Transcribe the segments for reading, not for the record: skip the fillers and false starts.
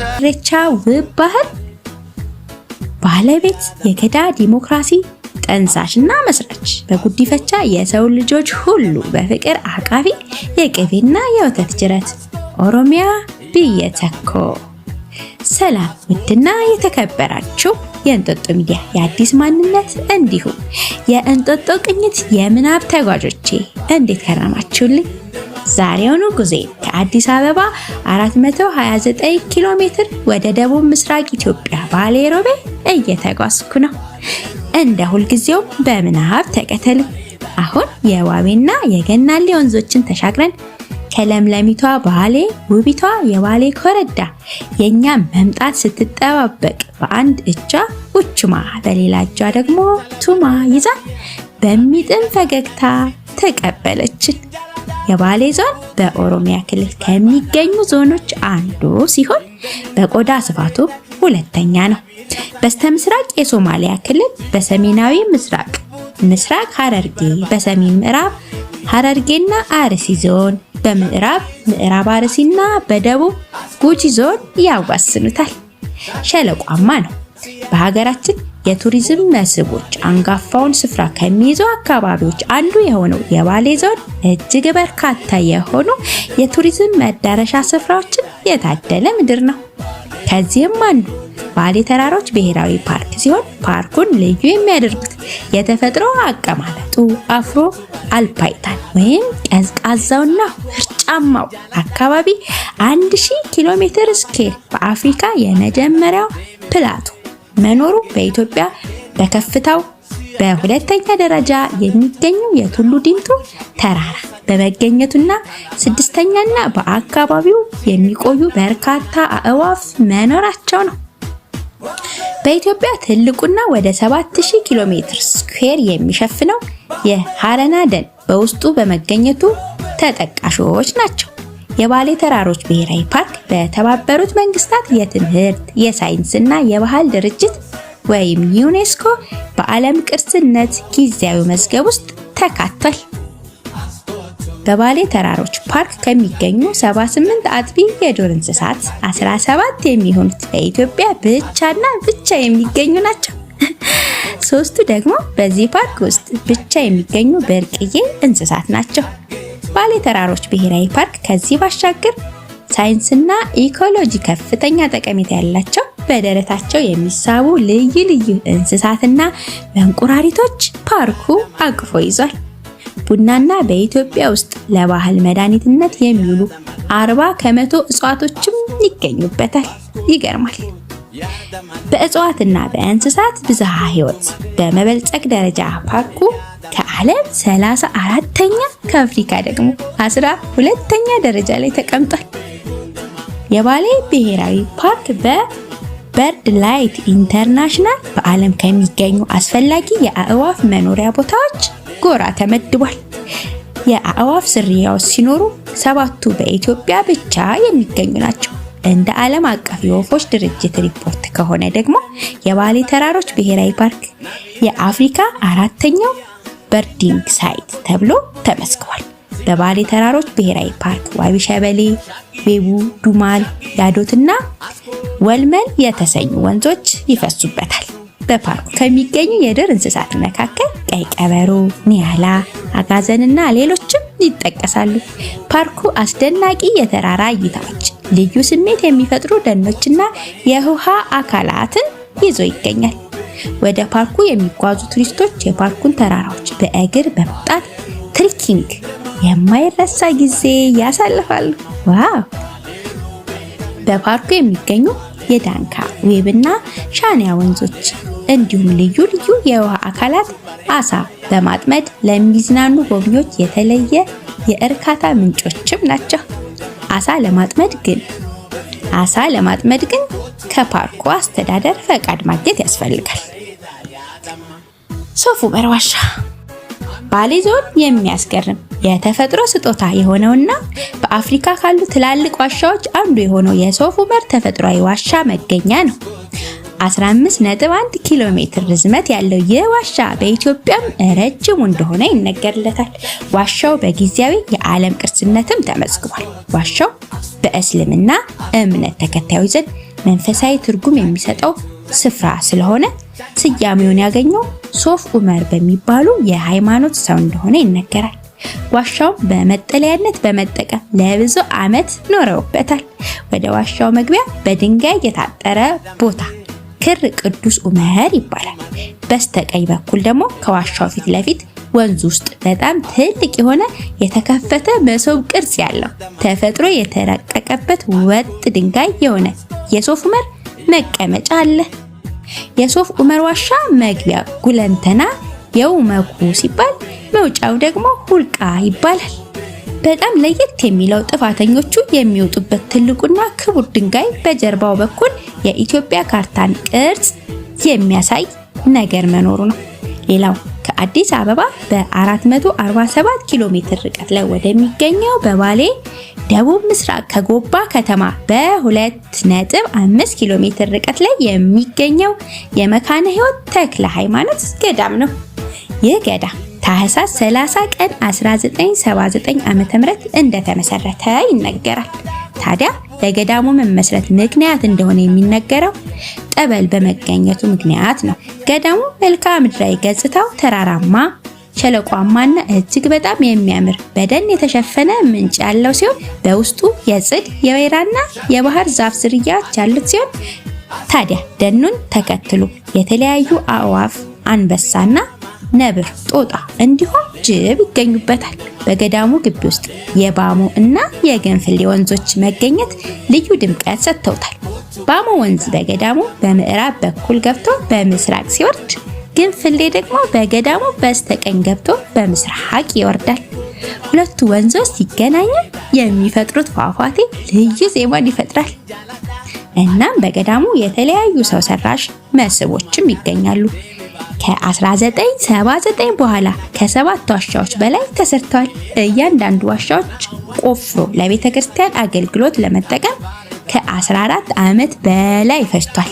ኢሬቻ ውብ ባህል ባለቤት፣ የገዳ ዲሞክራሲ ጠንሳሽና መስራች፣ በጉዲፈቻ የሰው ልጆች ሁሉ በፍቅር አቃፊ፣ የቅቤና የወተት ጅረት ኦሮሚያ biyya tokko። ሰላም ውድና የተከበራችሁ የእንጦጦ ሚዲያ የአዲስ ማንነት እንዲሁም የእንጦጦ ቅኝት የምናብ ተጓዦቼ፣ እንዴት ከረማችሁልኝ? ዛሬውኑ ጉዞ ከአዲስ አበባ 429 ኪሎ ሜትር ወደ ደቡብ ምስራቅ ኢትዮጵያ ባሌ ሮቤ እየተጓዝኩ ነው። እንደ ሁልጊዜውም በምናብ ተከተሉ። አሁን የዋቤና የገናሌ ወንዞችን ተሻግረን ከለምለሚቷ ባሌ ውቢቷ የባሌ ኮረዳ የኛ መምጣት ስትጠባበቅ በአንድ እጇ ኡቹማ በሌላ እጇ ደግሞ ቱማ ይዛ በሚጥም ፈገግታ ተቀበለችን። የባሌ ዞን በኦሮሚያ ክልል ከሚገኙ ዞኖች አንዱ ሲሆን በቆዳ ስፋቱ ሁለተኛ ነው። በስተምስራቅ የሶማሊያ ክልል፣ በሰሜናዊ ምስራቅ ምስራቅ ሐረርጌ፣ በሰሜን ምዕራብ ሐረርጌና አርሲ ዞን፣ በምዕራብ ምዕራብ አርሲና በደቡብ ጉጂ ዞን ያዋስኑታል። ሸለቋማ ነው። በሀገራችን የቱሪዝም መስህቦች አንጋፋውን ስፍራ ከሚይዙ አካባቢዎች አንዱ የሆነው የባሌ ዞን እጅግ በርካታ የሆኑ የቱሪዝም መዳረሻ ስፍራዎችን የታደለ ምድር ነው። ከዚህም አንዱ ባሌ ተራሮች ብሔራዊ ፓርክ ሲሆን ፓርኩን ልዩ የሚያደርጉት የተፈጥሮ አቀማመጡ Afro alpine ወይም ቀዝቃዛውና ውርጫማው አካባቢ 1000 ኪሎ ሜትር square በአፍሪካ የመጀመሪያው plateau መኖሩ፣ በኢትዮጵያ በከፍታው በሁለተኛ ደረጃ የሚገኘው የቱሉ ዲምቱ ተራራ በመገኘቱና ስድስተኛና በአካባቢው የሚቆዩ በርካታ አእዋፍ መኖራቸው ነው። በኢትዮጵያ ትልቁና ወደ 7000 ኪሎ ሜትር square የሚሸፍነው የሀረና ደን በውስጡ በመገኘቱ ተጠቃሾች ናቸው። የባሌ ተራሮች ብሔራዊ ፓርክ በተባበሩት መንግስታት የትምህርት፣ የሳይንስና የባህል ድርጅት ወይም ዩኔስኮ በዓለም ቅርስነት ጊዜያዊ መዝገብ ውስጥ ተካቷል። በባሌ ተራሮች ፓርክ ከሚገኙ 78 አጥቢ የዱር እንስሳት 17 የሚሆኑት በኢትዮጵያ ብቻና ብቻ የሚገኙ ናቸው። ሶስቱ ደግሞ በዚህ ፓርክ ውስጥ ብቻ የሚገኙ ብርቅዬ እንስሳት ናቸው። ባሌ ተራሮች ብሔራዊ ፓርክ ከዚህ ባሻገር ሳይንስና ኢኮሎጂ ከፍተኛ ጠቀሜታ ያላቸው በደረታቸው የሚሳቡ ልዩ ልዩ እንስሳትና መንቁራሪቶች ፓርኩ አቅፎ ይዟል። ቡናና በኢትዮጵያ ውስጥ ለባህል መድኃኒትነት የሚውሉ 40% እጽዋቶችም ይገኙበታል። ይገርማል። በእጽዋትና በእንስሳት ብዝሃ ሕይወት በመበልጸግ ደረጃ ፓርኩ ከዓለም 34ተኛ፣ ከአፍሪካ ደግሞ 12ተኛ ደረጃ ላይ ተቀምጧል። የባሌ ብሔራዊ ፓርክ በ BirdLife International በዓለም ከሚገኙ አስፈላጊ የአእዋፍ መኖሪያ ቦታዎች ጎራ ተመድቧል። የአእዋፍ ዝርያዎች ሲኖሩ ሰባቱ በኢትዮጵያ ብቻ የሚገኙ ናቸው። እንደ ዓለም አቀፍ የወፎች ድርጅት ሪፖርት ከሆነ ደግሞ የባሌ ተራሮች ብሔራዊ ፓርክ የአፍሪካ አራተኛው birding site ተብሎ ተመዝግቧል። በባሌ ተራሮች ብሔራዊ ፓርክ ዋቢ ሸበሌ፣ ቤቡ፣ ዱማል፣ ያዶትና ወልመል የተሰኙ ወንዞች ይፈሱበታል። በፓርኩ ከሚገኙ የዱር እንስሳት መካከል ቀይ ቀበሮ፣ ኒያላ፣ አጋዘንና ሌሎችም ይጠቀሳሉ። ፓርኩ አስደናቂ የተራራ እይታዎች፣ ልዩ ስሜት የሚፈጥሩ ደኖችና የውሃ አካላትን ይዞ ይገኛል። ወደ ፓርኩ የሚጓዙ ቱሪስቶች የፓርኩን ተራራዎች በእግር በመውጣት trekking የማይረሳ ጊዜ ያሳልፋሉ። Wow! በፓርኩ የሚገኙ የዳንካ፣ ዌብና ሻንያ ወንዞች እንዲሁም ልዩ ልዩ የውሃ አካላት አሳ በማጥመድ ለሚዝናኑ ጎብኚዎች የተለየ የእርካታ ምንጮችም ናቸው። አሳ ለማጥመድ ግን ከፓርኩ አስተዳደር ፈቃድ ማግኘት ያስፈልጋል። ሶፍ ዑመር ዋሻ። ባሌ ዞን የሚያስገርም የተፈጥሮ ስጦታ የሆነውና በአፍሪካ ካሉ ትላልቅ ዋሻዎች አንዱ የሆነው የሶፍ ዑመር ተፈጥሯዊ ዋሻ መገኛ ነው። 15.1 ኪሎ ሜትር ርዝመት ያለው ይህ ዋሻ በኢትዮጵያም ረጅሙ እንደሆነ ይነገርለታል። ዋሻው በጊዜያዊ የዓለም ቅርስነትም ተመዝግቧል። ዋሻው በእስልምና እምነት ተከታዮች ዘንድ መንፈሳዊ ትርጉም የሚሰጠው ስፍራ ስለሆነ ስያሜውን ያገኘው ሶፍ ዑመር በሚባሉ የሃይማኖት ሰው እንደሆነ ይነገራል። ዋሻውን በመጠለያነት በመጠቀም ለብዙ ዓመት ኖረውበታል። ወደ ዋሻው መግቢያ በድንጋይ የታጠረ ቦታ ክር ቅዱስ ዑመር ይባላል። በስተቀኝ በኩል ደግሞ ከዋሻው ፊት ለፊት ወንዝ ውስጥ በጣም ትልቅ የሆነ የተከፈተ መሶብ ቅርጽ ያለው ተፈጥሮ የተረቀቀበት ወጥ ድንጋይ የሆነ የሶፍ ዑመር መቀመጫ አለ። የሶፍ ዑመር ዋሻ መግቢያ ጉለንተና የውመኩ ሲባል መውጫው ደግሞ ሁልቃ ይባላል። በጣም ለየት የሚለው ጥፋተኞቹ የሚወጡበት ትልቁና ክቡር ድንጋይ በጀርባው በኩል የኢትዮጵያ ካርታን ቅርጽ የሚያሳይ ነገር መኖሩ ነው። ሌላው ከአዲስ አበባ በ447 ኪሎ ሜትር ርቀት ላይ ወደሚገኘው በባሌ ደቡብ ምስራቅ ከጎባ ከተማ በ2.5 ኪሎ ሜትር ርቀት ላይ የሚገኘው የመካነ ሕይወት ተክለ ሃይማኖት ገዳም ነው። ይህ ገዳም ታህሳስ 30 ቀን 1979 ዓ.ም እንደተመሰረተ ይነገራል። ታዲያ ለገዳሙ መመስረት ምክንያት እንደሆነ የሚነገረው ጠበል በመገኘቱ ምክንያት ነው። ገዳሙ መልክዓ ምድራዊ ገጽታው ተራራማ፣ ሸለቋማና እጅግ በጣም የሚያምር በደን የተሸፈነ ምንጭ ያለው ሲሆን በውስጡ የጽድ የወይራና የባህር ዛፍ ዝርያዎች ያሉት ሲሆን ታዲያ ደኑን ተከትሎ የተለያዩ አእዋፍ፣ አንበሳና ነብር፣ ጦጣ እንዲሁም ጅብ ይገኙበታል። በገዳሙ ግቢ ውስጥ የባሞ እና የገንፍሌ ወንዞች መገኘት ልዩ ድምቀት ሰጥተውታል። ባሞ ወንዝ በገዳሙ በምዕራብ በኩል ገብቶ በምስራቅ ሲወርድ፣ ግንፍሌ ደግሞ በገዳሙ በስተቀኝ ገብቶ በምስራቅ ይወርዳል። ሁለቱ ወንዞች ሲገናኙ የሚፈጥሩት ፏፏቴ ልዩ ዜማን ይፈጥራል። እናም በገዳሙ የተለያዩ ሰው ሰራሽ መስህቦችም ይገኛሉ። ከ1979 በኋላ ከሰባት ዋሻዎች በላይ ተሰርተዋል። እያንዳንዱ ዋሻዎች ቆፍሮ ለቤተ ክርስቲያን አገልግሎት ለመጠቀም ከ14 ዓመት በላይ ፈጅቷል።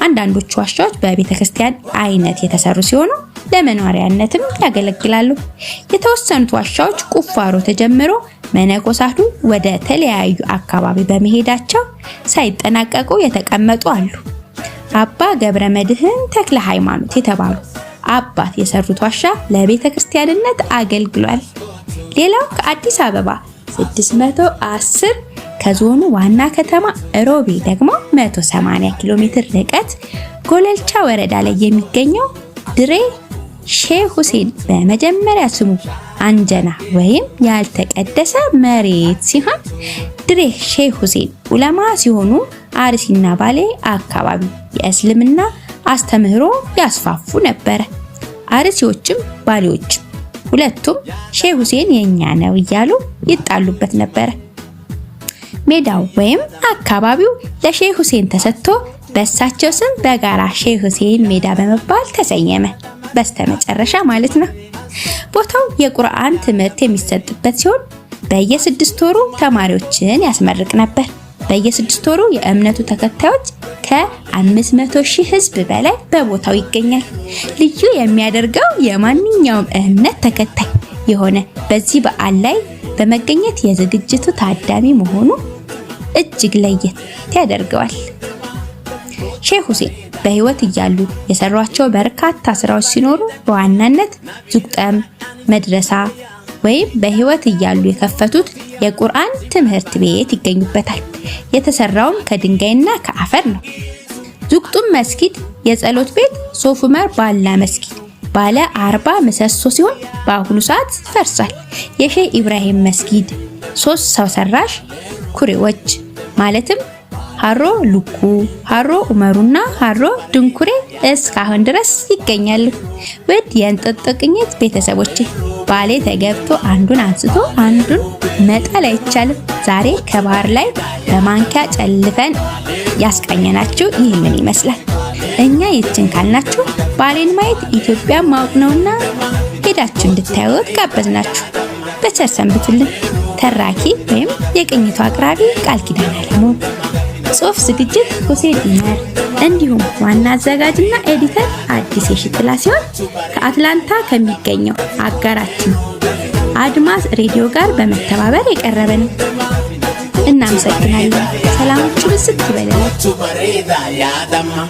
አንዳንዶቹ ዋሻዎች በቤተ ክርስቲያን አይነት የተሰሩ ሲሆኑ ለመኖሪያነትም ያገለግላሉ። የተወሰኑት ዋሻዎች ቁፋሮ ተጀምሮ መነኮሳቱ ወደ ተለያዩ አካባቢ በመሄዳቸው ሳይጠናቀቁ የተቀመጡ አሉ። አባ ገብረ መድህን ተክለ ሃይማኖት የተባሉ አባት የሰሩት ዋሻ ለቤተ ክርስቲያንነት አገልግሏል። ሌላው ከአዲስ አበባ 610 ከዞኑ ዋና ከተማ ሮቤ ደግሞ 180 ኪሎ ሜትር ርቀት ጎለልቻ ወረዳ ላይ የሚገኘው ድሬ ሼህ ሁሴን በመጀመሪያ ስሙ አንጀና ወይም ያልተቀደሰ መሬት ሲሆን ድሬ ሼህ ሁሴን ዑለማ ሲሆኑ አርሲና ባሌ አካባቢ የእስልምና አስተምህሮ ያስፋፉ ነበረ። አርሲዎችም ባሌዎችም ሁለቱም ሼህ ሁሴን የኛ ነው እያሉ ይጣሉበት ነበረ። ሜዳው ወይም አካባቢው ለሼህ ሁሴን ተሰጥቶ በእሳቸው ስም በጋራ ሼህ ሁሴን ሜዳ በመባል ተሰየመ። በስተመጨረሻ ማለት ነው። ቦታው የቁርአን ትምህርት የሚሰጥበት ሲሆን በየስድስት ወሩ ተማሪዎችን ያስመርቅ ነበር። በየስድስት ወሩ የእምነቱ ተከታዮች ከ500 ሺህ ሕዝብ በላይ በቦታው ይገኛል። ልዩ የሚያደርገው የማንኛውም እምነት ተከታይ የሆነ በዚህ በዓል ላይ በመገኘት የዝግጅቱ ታዳሚ መሆኑ እጅግ ለየት ያደርገዋል። ሼህ ሁሴን በህይወት እያሉ የሰሯቸው በርካታ ስራዎች ሲኖሩ በዋናነት ዙቅጠም መድረሳ ወይም በህይወት እያሉ የከፈቱት የቁርአን ትምህርት ቤት ይገኙበታል። የተሰራውም ከድንጋይና ከአፈር ነው። ዙቅጡም መስጊድ የጸሎት ቤት ሶፍ ዑመር ባላ መስጊድ ባለ 40 ምሰሶ ሲሆን በአሁኑ ሰዓት ፈርሷል። የሼህ ኢብራሂም መስጊድ ሶስት ሰው ሰራሽ ኩሬዎች ማለትም ሀሮ ሉኩ፣ ሀሮ ኡመሩና ሀሮ ድንኩሬ እስካሁን ድረስ ይገኛሉ። ውድ የእንጦጦ ቅኝት ቤተሰቦቼ ባሌ ተገብቶ አንዱን አንስቶ አንዱን መጣል አይቻልም። ዛሬ ከባህር ላይ በማንኪያ ጨልፈን ያስቃኘናችሁ ይህንን ይመስላል። እኛ ይችን ካልናችሁ ባሌን ማየት ኢትዮጵያ ማወቅ ነውና ሄዳችሁ እንድታዩት ጋበዝናችሁ። በቸር ሰንብቱልን። ተራኪ ወይም የቅኝቱ አቅራቢ ቃል ኪዳን አለሙ፣ ጽሑፍ ዝግጅት ሁሴን ኢመር፣ እንዲሁም ዋና አዘጋጅና editor አዲስ የሽጥላ ሲሆን ከአትላንታ ከሚገኘው አጋራችን አድማስ ሬዲዮ ጋር በመተባበር የቀረበ ነው። እናመሰግናለን። ሰላማችሁ ብዝት ይበልልን። Bareeda yaadama.